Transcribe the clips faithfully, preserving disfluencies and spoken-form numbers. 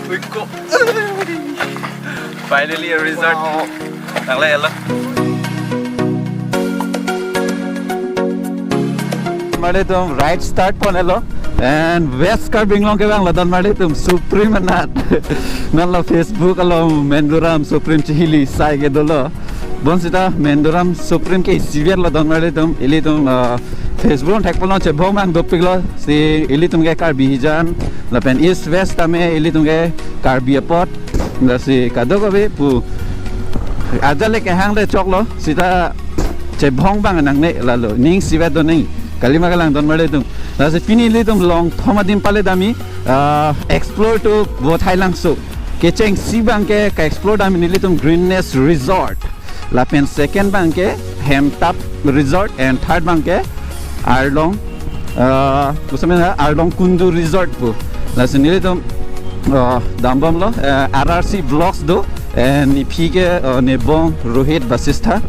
Wiko. Finally a resort. Wow. Nangle elo. Mari tum ride start pon elo. And West Karbi Anglong kevang ladak mari tum Supreme anat. Nanlo Facebook along Menduram Supreme chihili sai ke dolo. Bonsita Menduram Supreme ke isivet ladak mari tum ilitum, uh, Facebook thek pon chebong mang dopiklo si ilitum ke Karbi hijan lapen East West tame ilitum ke Karbi apot. Lasi kadokave pu ajale kehang le choklo sita chebong bang nangne lalo ning isivet do ning kalima kalang don mari tum. Lasi pini ilitum long thom adim pale dami, ah, explore to Vothailangso. Kechengsi bang ke ka explore dami nelitum Greenness Resort. Lapen second bang ke Hemtap Resort and third bang ke Arlong, ah, kusam na Arlong Kundu Resort pu. Lasi nelitum, ah, dambomlo, eh, R R C Vlogs do, eh, nephi ke, ah, Nebong Rohit Basistha,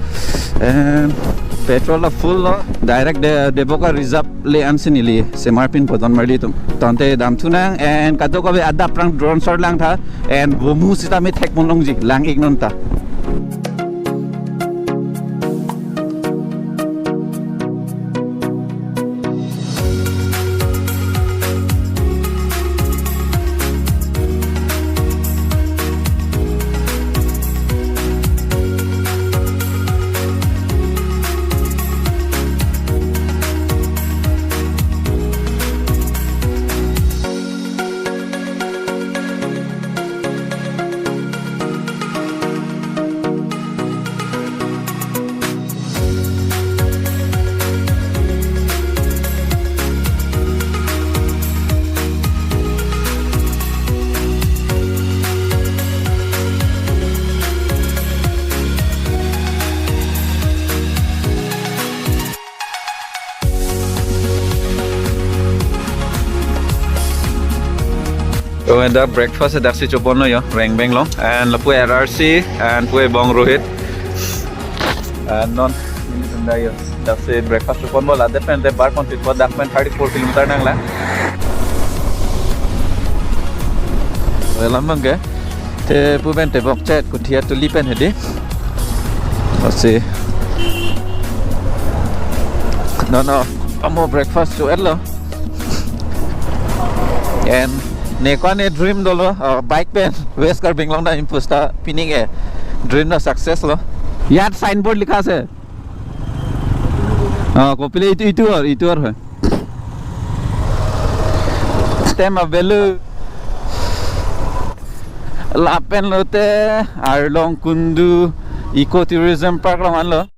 eh, petrol lo full lo, direct de Deboka Reserve le ansi neli semar pin pon don mari tum. Tangte damthunang and kadokave adap prang drone shot langtha and vomu sitame thek pon longji lang ik non ta. Oh, and the breakfast daksi choponlo yo, Rengbeng along, and lapu R R C, and pu Bong Rohit, and non, nelitum da yo, daksi breakfast choponbom ladak pen de bar pon pitpo dak pen thirty-four kilometer nanglang. Well, lam bang ke. Te pu pen te bok chet kuthia tuli pen hedi. Let's see. No, no. Amo breakfast cho-etlo. And ne kwane dream dolo, uh, bike pen West Karbi Anglong ta impus ta pining e. Dream ta success lo. Yat signboard likha ase. Ah, kopile itu, itu ar, itu ar hai. Tem avelo. Lapen lote Arlong Kundu Eco Tourism Park along anlo.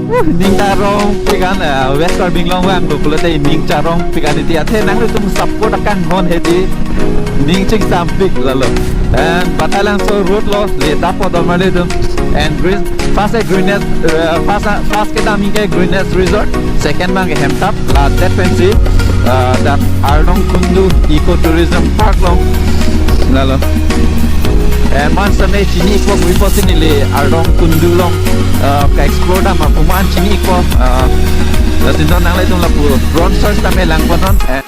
Uh, ning charongpik an, eh, West Karbi Anglong vang do pulote ning charongpik an iti athe nanglitum support akanghon hedi ning chingsampik lalo. And Batalangso road lo le dapo don malitum. And green, first a Greenness, eh, first a, first kedam ke Greenness Resort, second bang ke Hemtap, la that pensi, eh, dak Arlong Kundu Eco Tourism Park along. Lalo. Eh, man same chini ikpo gripo si neli Arlong Kundu along, eh, ka explore dam apuman chini ikpo, eh, latin don nanglitum lapu drone shot tame lang ponon, eh.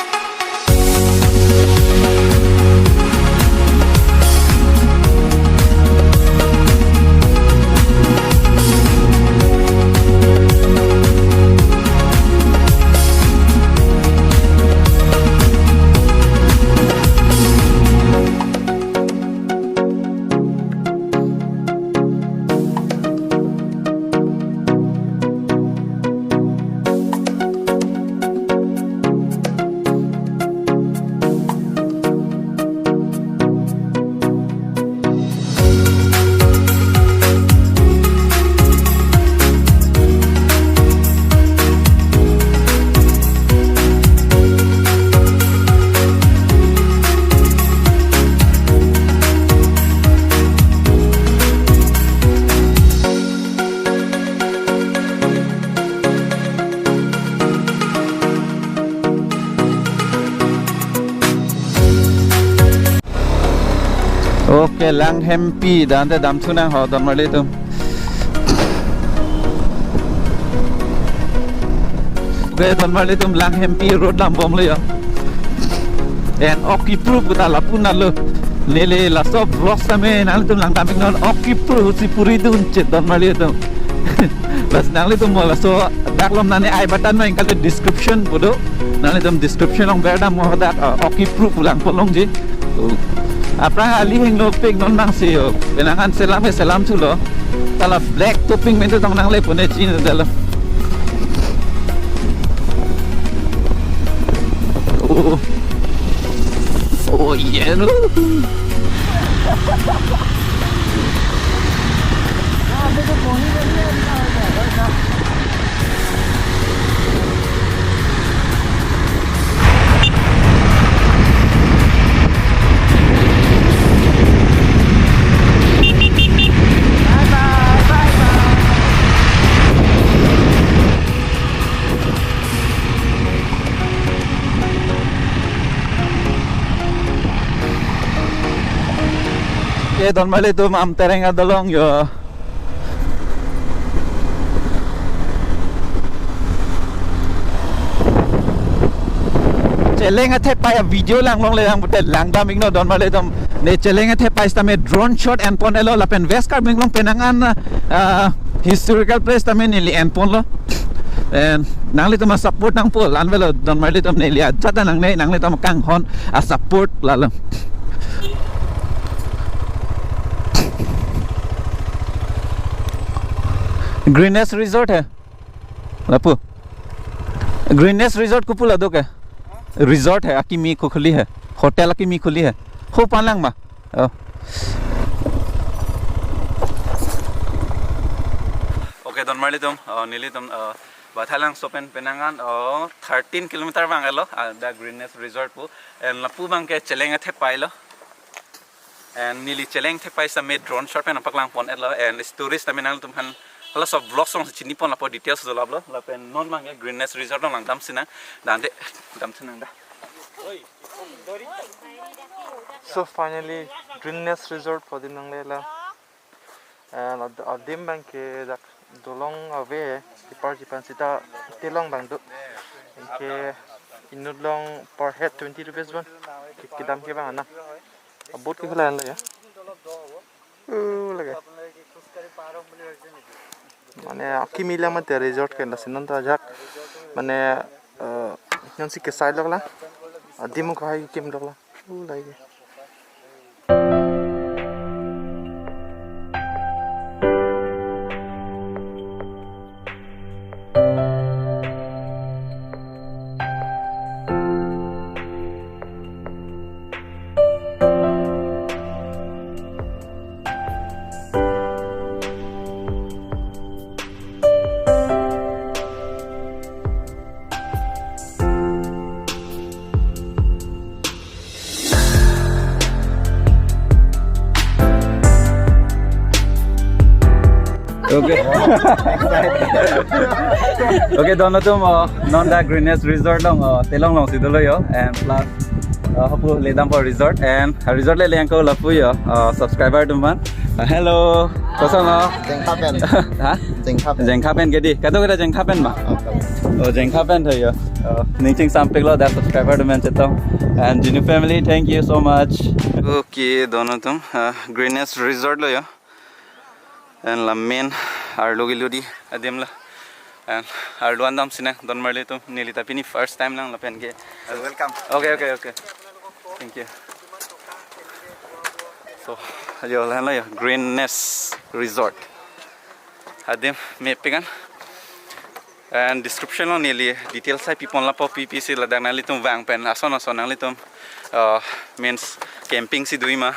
Ke Langhempi dante damthu nang ho donmarli atum. Ke donmarli atum Langhempi road dambomlo yo. En ok kipru puta lapu nalo. Neli laso vlog same nanglitum langdam iknon, ok kipru si puri dunche donmarli atum. Bas nanglitum mo laso dak lom nani I button ma ingkali description pu do. Nanglitum description along berdam mo dak, ah, ok kipru pu langpo longji. Oh. Aphrang ali hingno pik non nang si yo. Penang an selam he selam thulo. Tala black topping pen tu tong nangle pune chin dalo. Oh. Oh, yeah, no. Ke donmarli atum Amtereng adolong yo. Cheleng athepai a-video lang longle lang pute langdam iknon donmarli atum. Ne cheleng athepai sitame drone shot enpon-elo lapen West Karbi Anglong penang an, ah, historical place tame neli enponlo. En nanglitum a-support nangpo, la-an avelo donmarli atum, neli ajat nangne, nanglitum kanghon a-support lalo. Green Nest Resort hai. Lapu. Green Nest Resort kopu la do ke? Resort hai, akimi ko khuli hai. Hotel akimi khuli hai. Ho panlang ma. Oh. Okay, donmarli atum, oh, nelitum, oh, Baithalangso pen penang an, oh, thirteen kilometer vanglo, ah, dak Green Nest Resort pu, en lapu abang ke cheleng athepai lo. En neli cheleng athepai sitame drone shot pen nangpaklang pon-etlo, en stories tame nanglitum aphan halaso vlog along si chini pon lapu details dolaplo, lapen non abang ke Green Nest Resort along langdam sinang, dante damthu nang da. So finally, Green Nest Resort pu adim nangle la. And ad-, adim abang ke dak dolong ave, kipar chipan sita telong abang do. Anke inut along per head twenty rupees bon. Ki-, kedam ke abang ana. A-boat ke khula lo ya. Uh, lage. Mane akimi lang mate resort ke lasi non ta ajak. Mane, eh, non si kesai lok la. Adim ko hai kim lok la. Uh, lage. Okay. Okay, don atum, uh, non dak Green Nest Resort along, uh, telong along si dolo yo, and plus, uh, hapu ledam pu resort, and, uh, resort le lengko lapu yo, uh, subscriber atum aphan. Uh, hello. Koson lo? Jengkha pen. Ha? Jengkha pen. Jengkha pen ke dei. Kadokave ta Jengkha pen ma? Oh, Jengkha pen tho yo. Oh, ning chingsampiklo dak subscriber atum aphan chetong. And Jinu family, thank you so much. Okay, don atum, uh, Green Nest Resort lo yo. And la main arlo kilo dei adim la. And arlo an dam sinang donmarli atum, neli ta pini first time lang lapen ke. So, welcome. Okay, okay, okay. Thank you. So, yo, la-an lo yo, Green Nest Resort. Adim mepik an. And description along neli details hai pipon lapo, pi pi si ladak nanglitum vang pen ason ason nanglitum, uh, means camping si dui ma.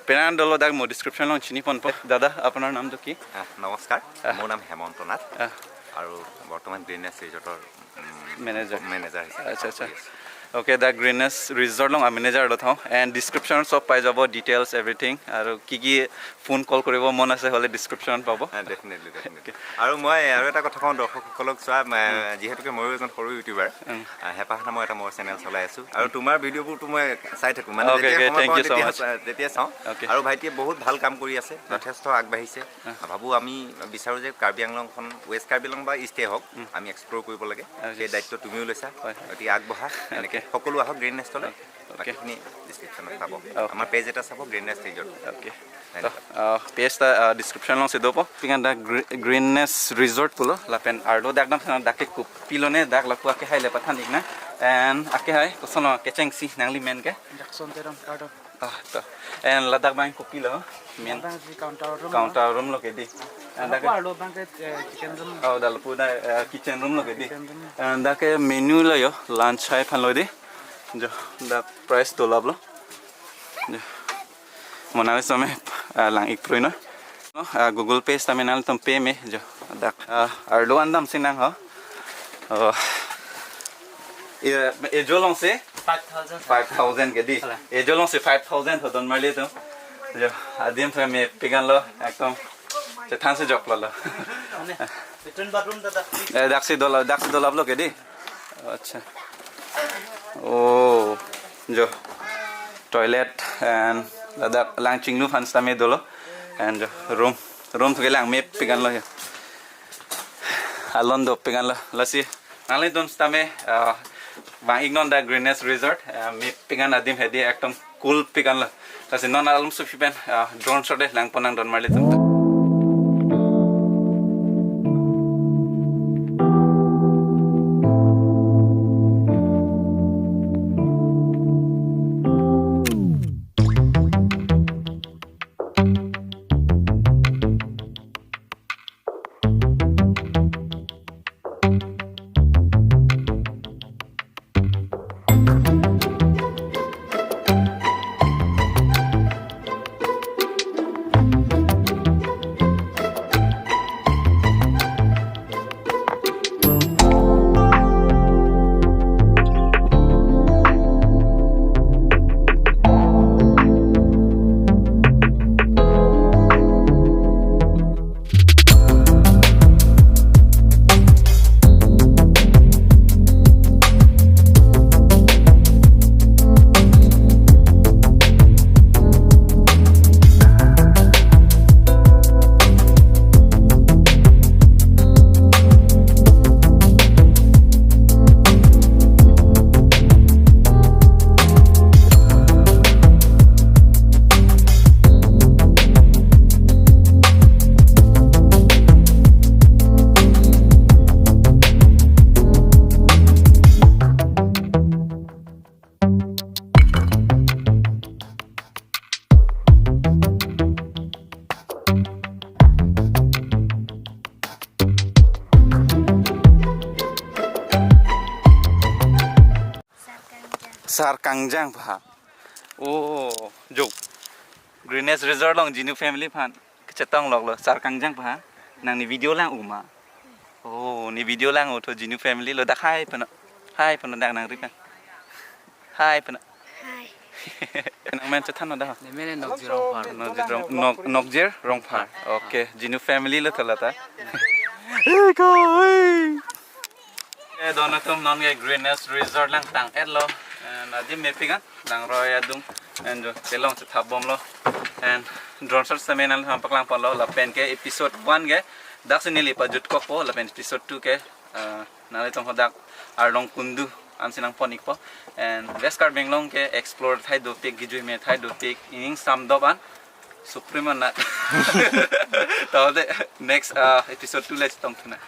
Penang dolo dak mo description along chini ponpo. Dada, আপোনাৰ নামটো কি? আহ, নমস্কাৰ। আহ। মোৰ নাম হেমন্ত নাথ। আহ। আৰু বৰ্তমান green nest ৰিজৰ্টৰ, উম, manager. Manager হিচাপে আচ্ছা, কাম আচ্ছা। কৰি আছোঁ। Okay, the Greenness Resort along a manager lo thong and description sob pai jabo, details, everything. Aru ki ki phone call koribo mon ase hole description pabo. Definitely, definitely. আৰু মই আৰু এটা কথা কওঁ দৰ্শকসকলক, চোৱা, মই যিহেতুকে ময়ো এজন সৰু ইউটিউবাৰ, আহ, হেঁপাহ নামৰ এটা মই চেনেল চলাই আছো আৰু তোমাৰ ভিডিঅ'বোৰতো মই চাই থাকো, মানে Okay, যেতিয়া okay, সময় thank পাওঁ you so তেতিয়া much. চাই- তেতিয়া চাওঁ। Okay. আৰু ভাইটিয়ে বহুত ভাল কাম কৰি আছে, যথেষ্ট আগবাঢ়িছে। ভাবো আমি বিচাৰো যে কাৰ্বি আংলংখন, ৱেষ্ট কাৰ্বি আংলং বা ইষ্টে হওক, আমি এক্সপ্ল'ৰ কৰিব লাগে। Okay. সেই দায়িত্ব তুমিও লৈছা, হয়, হয়। গতিকে আগবঢ়া। এনেকে Okay. সকলো আহক গ্ৰীণ নেষ্টলৈ। Okay. বাকীখিনি ডিছক্ৰিপশ্যনত পাব। Okay. আমাৰ পেজ এটা চাব, green nest resort. Okay. To, uh, page ta, uh, description along si dopo. Pingan dak Gre- Greenness Resort pulo lapen arlo dak dam sana dak ke kopilo ne, dak lapu ake hai le pathan ik na. And ake hai koson lo kechengsi nangli men ke. Jackson Teron, pardon. Ah, to. And ladak bang kopilo men. Bang si counter room. Counter room lo ke di. And dak Apa lo bang ke, eh, kitchen room. Oh, dak lapu dak, uh, kitchen room lo ke di. Kitchen room. And dak ke menu lo yo, lunch hai phan lo di. Jo, dak price dolap lo. Jo. Mo nanglitum, uh, lang ik prui no. No, uh, Google Pay sitame nanglitum pay me jo. Dak, uh, arlo an damsi nang ho. Oh. Ye, ejo alongsi Five thousand. Five thousand ke di. Ejo alongsi five thousand ho don marli tum. Jo, adim phe mepik an lo, ekdom chethan si joklo lo. Between bathroom dada. Eh, daksi dolap, daksi dolap lo ke di. Acha. Oh, jo. Toilet and ladak lang chinglu aphan sitame dolo. And jo, room, room ke lang mepik an lo ya. Alon dopik an lo. Lasi nanglitum sitame, uh, vang ik non dak Greenness Resort, uh, mepik an adim hedi, ekdom coolpik an lo. Lasi non alum sufi pen, uh, drone shot de lang pon nang don marli tum. Sar kangjang pha. Oh, jo. Greenness Resort along Jinu family aphan kachetong lok lo, sar kangjang pha. Nangli video lang uma. Oh, ne video lang utho Jinu family lo, dak hai pano. Hai pano dak nangri pen. Hai pano. Hai. Nang men chethan no dak. Ne men Nokjir Rongphar. Nokjir Rong-, Nok-, Nokjir Rongphar. Okay, Jinu family lo thola ta. Hey, koi. Eh, don atum, non ke Greenness Resort lang tang-et lo. And adim mepik an, langroi adung. And jo, chelong chethap bom lo. And drone shot sitame nangli aphan paklang pon lo. Lapen ke episode one ke daksi neli pajut kokpo. Lapen episode two ke, uh, nanglitum hadak arlong kundu ansi nang pon ikpo. And West Karbi Anglong ke explore thai dopik, kejui me thai dopik, ining sam dop an supreme na. Tau de next, uh, episode two le chetong thuna.